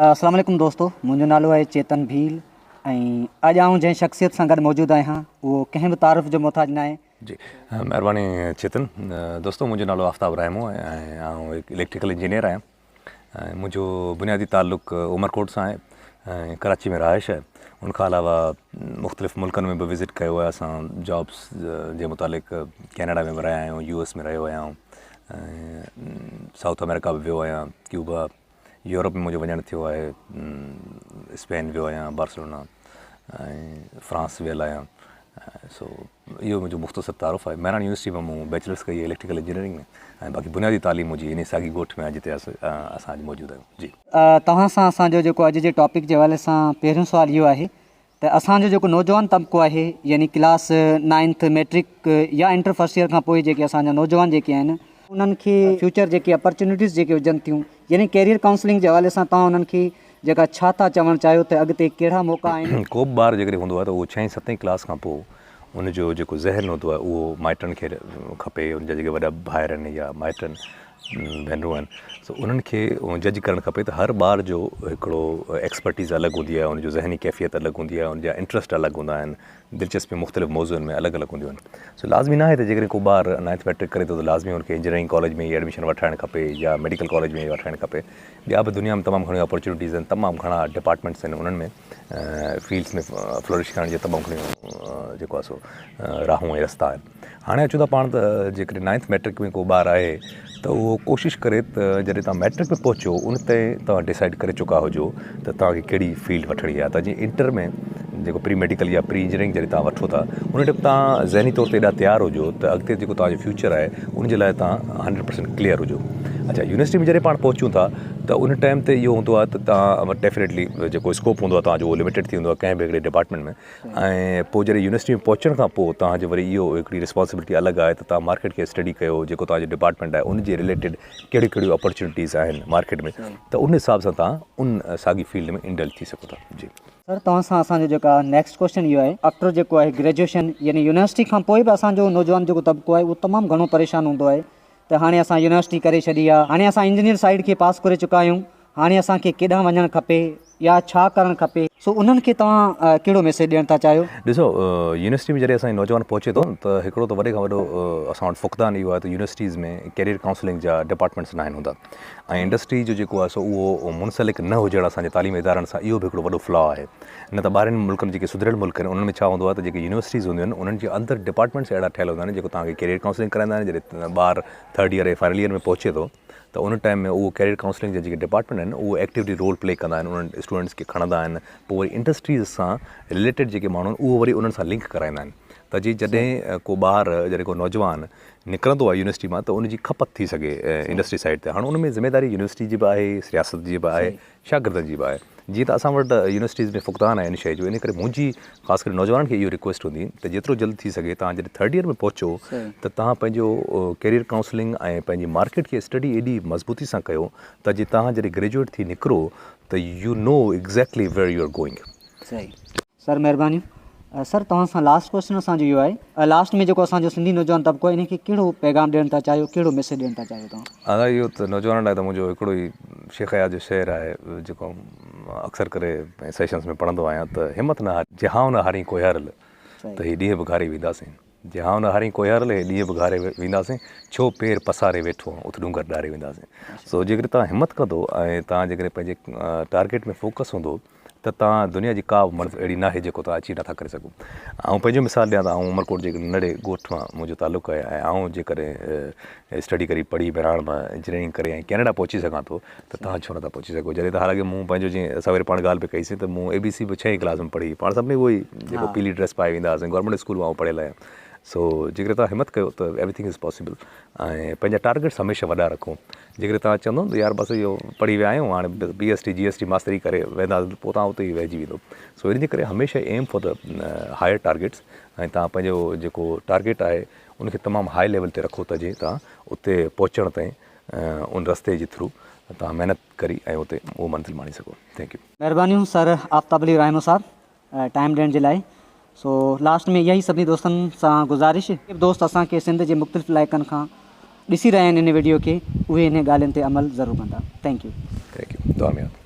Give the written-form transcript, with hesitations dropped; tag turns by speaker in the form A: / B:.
A: السلام عليڪم دوستو منهنجو نالو آهي چيتن ڀيل ۽ اڄ آئون جنهن شخصيت سان گڏ موجود آهيان اهو ڪنهن به تعارف جو محتاج ناهي.
B: جي مهرباني چيتن دوستو منهنجو نالو آفتاب راهمو آهي ۽ آئون هڪ اليڪٽريڪل انجنيئر آهيان ۽ منهنجو بنيادي تعلق عمرڪوٽ سان آهي ۽ ڪراچي ۾ رهائش آهي ان کان علاوه مختلف ملڪن ۾ به وزٽ ڪيو آهي اسان جابس جي متعلق ڪينيڊا ۾ به رهيا آهيون يو ايس ۾ رهيو آهيان ۽ سائوٿ آمريڪا به ويو آهيان ڪيوبا يورپ ۾ منهنجو وڃڻ ٿيو آهي اسپين ويو آهيان بارسلونا ۽ فرانس ويل آهيان سو اهو منهنجو مختصر تعارف آهي مهراڻ يونيورسٽي مان مون بيچلرس ڪئي آهي اليڪٽريڪل انجنيئرنگ ۾ ۽ باقي بنيادي تعليم منهنجي انهي ساڳي ڳوٺ ۾ آهي جتي اسان اڄ موجود آهيون جي.
A: توهان سان اسان جو جيڪو اڄ جي ٽاپڪ جي حوالي سان پهريون سوال اهو آهي ته اسان جو جيڪو نوجوان طبقو آهي يعني ڪلاس نائنٿ ميٽرڪ يا انٽر فرسٽ ايئر کان پوء جيڪي اسان جا نوجوان جيڪي آهن انهن کي فيوچر جيڪي اپرچونيٽيز جيڪي هجن ٿيون يعني ڪيريئر ڪائونسلنگ جي حوالي سان توهان انهن کي جيڪا ڇا ٿا چوڻ چاهيو ته اڳتي ڪهڙا موقعا آهن.
B: ڪو به ٻار جيڪڏهن هوندو آهي ته اهو ڇهين ستين ڪلاس کان پوء ان جو جيڪو ذهن هوندو آهي اهو مائٽن کي کپي ان جا جيڪي وڏا ڀائر آهن يا مائٽ آهن ڀينرون آهن سو انهن کي جج ڪرڻ کپي ته هر ٻار جو هڪڙو ايڪسپرٽيز الڳ هوندي آهي ان جو ذهني ڪيفيت الڳ هوندي آهي ان جا انٽرسٽ الڳ هوندا آهن دلچسپيون مختلف موضوعن ۾ الڳ الڳ هونديون آهن سو لازمي ناهي ته جيڪڏهن ڪو ٻار نائنٿ ميٽرڪ ڪري ٿو ته لازمي ان کي انجنيئرنگ ڪاليج ۾ ئي ايڊميشن وٺرائڻ کپي يا ميڊيڪل ڪاليج ۾ ئي وٺرائڻ کپي ٻيا به دنيا ۾ تمام گهڻيون اپرچونيٽيز آهن تمام گهڻا ڊپارٽمينٽس آهن انهن ۾ فيلڊس ۾ فلرش ڪرڻ جي تمام گهڻيون جيڪو آهي سو راهون ۽ رستا آهن هاڻي اچون ٿا پاڻ ته جيڪڏهن نائنٿ ميٽرڪ ۾ ڪو ٻار آهي ته اهو ڪوشش ڪري ته جڏهن توهان ميٽرڪ ۾ پهچو ان تي توهان ڊسائيڊ ڪري چڪا هجو ته توهان کي ڪهڙي فيلڊ وٺڻي آهي ته جيئن انٽر ۾ جيڪو پري ميڊيڪل يا پري انجنيئرنگ جڏهن توهان وٺو ٿا ان ٽائيم توهان ذهني طور تي ايڏا تيار هجو ته اڳتي جيڪو توهان جو فيوچر آهي ان جي لاء توهان هنڊريڊ پرسنٽ ڪليئر هجو اڇا يونيورسٽي ۾ جڏهن پاڻ پهچون ٿا ته ان ٽائيم تي اهو هوندو آهي ته توهان وٽ ڊيفنيٽلي جيڪو اسڪوپ هوندو آهي توهان جو اهو لميٽيڊ ٿي ويندو آهي ڪنهن به هڪڙي ڊپارٽمينٽ ۾ ۽ پوء جڏهن يونيورسٽي ۾ پهچڻ کان پوء توهان جو وري اهو هڪڙي رسپانسبلٽي الڳ آهي ته توهان مارڪيٽ کي اسٽڊي ڪيو جيڪو توهان جو ڊپارٽمينٽ آهي ان جي رليٽيڊ ڪهڙيون ڪهڙيون اپرچونيٽيز آهن مارڪيٽ ۾ ته ان حساب سان توهان ان ساڳي فيلڊ ۾ انڊلج ٿي سگهو ٿا جي.
A: سر توهان سان اسان جو جيڪا نيڪسٽ ڪوئسچن اهو آهي آفٽر جيڪو آهي گريجوئيشن يعني يونيورسٽي کان پوء به اسان جو نوجوان جيڪو طبقو آهي اهو تمام گهڻو پريشان هوندو آهي ته هاڻي اسان يونيورسٽي ڪري ڇڏي آهي هاڻي اسان انجنيئر سائيڊ کي پاس ڪري چڪا آهيون هاڻي اسان کي ڪيڏانهن وڃڻ کپي يا ڇا ڪرڻ کپي سو انهن کي توهان ڪهڙو ميسيج ڏيڻ ٿا چاهيو؟
B: ڏسو يونيورسٽي ۾ جڏهن اسان جو نوجوان پهچي ٿو ته هڪڙو ته وڏي کان وڏو اسان وٽ فقدان اهو آهي ته يونيورسٽيز ۾ ڪيريئر ڪائونسلنگ جا ڊپارٽمينٽس ناهن هوندا ۽ انڊسٽري جو جيڪو آهي سو اهو منسلڪ نه هجڻ اسان جي تعليمي ادارن سان اهو به هڪڙو وڏو فلاء آهي نه ته ٻاهرين ملڪن جيڪي سڌريل ملڪ آهن انهن ۾ ڇا هوندو آهي ته جيڪي يونيورسٽيز هونديون آهن انهن جي اندر ڊپارٽمينٽس اهڙا ٺهيل هوندا آهن جيڪو توهان کي ڪيريئر ڪائونسلنگ ڪرائيندا آهن جڏهن ٻار ٿرڊ ايئر ۽ فائنل ايئر ۾ پهچي ٿو ته ان ٽائيم ۾ اهو ڪيريئر ڪائونسلنگ جا جيڪي ڊپارٽمينٽ آهن اهو ايڪٽيولي رول پلي ڪندا آهن انهن اسٽوڊنٽس کي کڻندا آهن پوء وري انڊسٽريز سان رليٽيڊ جيڪي ماڻهو آهن اهو وري انهن سان لنڪ ڪرائيندا آهن ته جي جڏهن ڪو ٻار جڏهن ڪو نوجوان نڪرندو آهي يونيورسٽي مان ته ان جي کپت ٿي سگهي انڊسٽري سائيڊ تي هاڻ ان ۾ ذميواري يونيورسٽي جي به آهي رياست جي به آهي شاگردن جي به آهي جيئن ته اسان وٽ يونيورسٽيز ۾ فقدان آهي ان شيء جو ان ڪري منهنجي خاص ڪري نوجوانن کي اهو رڪويسٽ هوندي ته جيترو جلد ٿي سگهي توهان جڏهن ٿرڊ ايئر ۾ پهچو ته توهان پنهنجو ڪيريئر ڪائونسلنگ ۽ پنهنجي مارڪيٽ کي اسٽڊي ايڏي مضبوطي سان ڪيو ته جي توهان جڏهن گريجوئيٽ ٿي نڪرو ته you know exactly where you are going.
A: صحيح. سر مهربانيون سر توهان سان لاسٽ ڪوئسچن اسان جو اهو آهي لاسٽ ۾ جيڪو اسان جو سنڌي نوجوان طبقو آهي ان کي ڪهڙو پيغام ڏيڻ ٿا چاهيو ڪهڙو ميسيج ڏيڻ ٿا چاهيو توهان.
B: ادا اهو ته نوجوانن لاء ته منهنجو هڪڙو ئي شيخ اياز جو شعر آهي جيڪو اڪثر ڪري سيشنز ۾ پڙهندو آهيان ته همت نه هار جي هانء نه هارين ڪوهيارل ته هي ڏينهن به گهاري وينداسين جي هانء نه هارين ڪوهيارل هي ڏينهن به گهاري وينداسين ڇو پير پساري ويٺو آن اٿ ڏونگر ڏاري وينداسين سو جيڪڏهن توهان همت ڪندو ۽ توهان جيڪڏهن پنهنجي ٽارگيٽ ۾ فوڪس هوندو ته توهان دنيا جي ڪا به مرض اهڙي ناهي جيڪو توهان اچيو نٿا ڪري سگهو. آئون پنهنجو مثال ڏيان ته آئون عمرڪوٽ جي هڪ ننڍڙي ڳوٺ مان منهنجو تعلق آهي ۽ آئون جيڪڏهن اسٽڊي ڪري پڙهي مهراڻ مان انجنيئرنگ ڪري ۽ ڪينيڊا پهچي سگهان ٿو ته توهان ڇو نٿا پهچي سگهو جڏهن ته حالانڪه مون پنهنجو جيئن اسان وري پاڻ ڳالهه به ڪئي سين ته مون اي بي سي به ڇهين ڪلاس ۾ پڙهي پاڻ سڀني اهو ئي جيڪو پيلي ڊريس پائي ويندا هئاسين گورنمينٽ اسڪول مان آئون پڙهيل آهيان سو جيڪڏهن توهان همت ڪيو ته ايوري ٿنگ از پاسيبل ۽ پنهنجا ٽارگيٽس هميشه وڏا رکو جيڪڏهن توهان چوندو نه ته يار بس اهو پڙهي ويا آهيون هاڻي P S T G S T ماستري ڪري وينداسين ته پوء توهان اتي ئي رهجي ويندو سو ان جي ڪري هميشه aim for the higher targets ۽ توهان پنهنجو جيڪو ٽارگيٽ آهي ان کي تمام هاء ليول تي رکو ته جيئن توهان اتي پهچڻ تائين ان رستي جي ٿرو توهان محنت ڪري ۽ اتي اهو منزل ماڻي سگهو thank you.
A: مهربانيون سر آفتاب علي راهمو صاحب. ٽائيم ڏيڻ جي لاء سو لاسٽ ۾ اها ئي سڀني دوستن سان گذارش جيڪي به دوست اسان کي سنڌ جي مختلف علائقن کان ڏسي رهيا آهن ان وڊيو کي اهي انهي ڳالهين تي عمل ضرور ڪندا thank you.
B: Thank you دعا ۾ ياد.